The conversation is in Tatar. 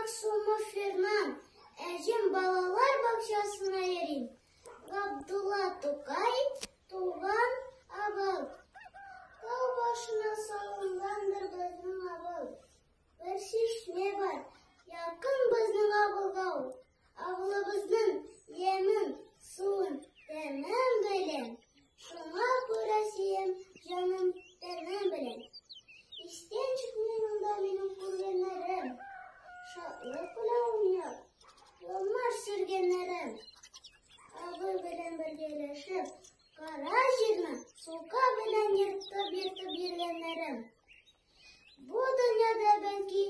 Мәгъсумов Фернан, Әҗем балалар бакчасына йөрим. Габдулла Тукай туган авыл. Тау башына салынгандыр безнең авыл. Бер чишмә бар, якын безнең авылга ул. Авылыбызның ямен, суын, тәмен беләм. Шуңа күрә сөям җаным, тәнем белән. Истән чыкмый монда минем күргәннәрем. Шатлык белән уйнап, еллар сөргәннәрем. Абый белән бергәләшеп, кара җирне сука белән ертып-ертып йөргәннәрем. Бу дөньяда бәлки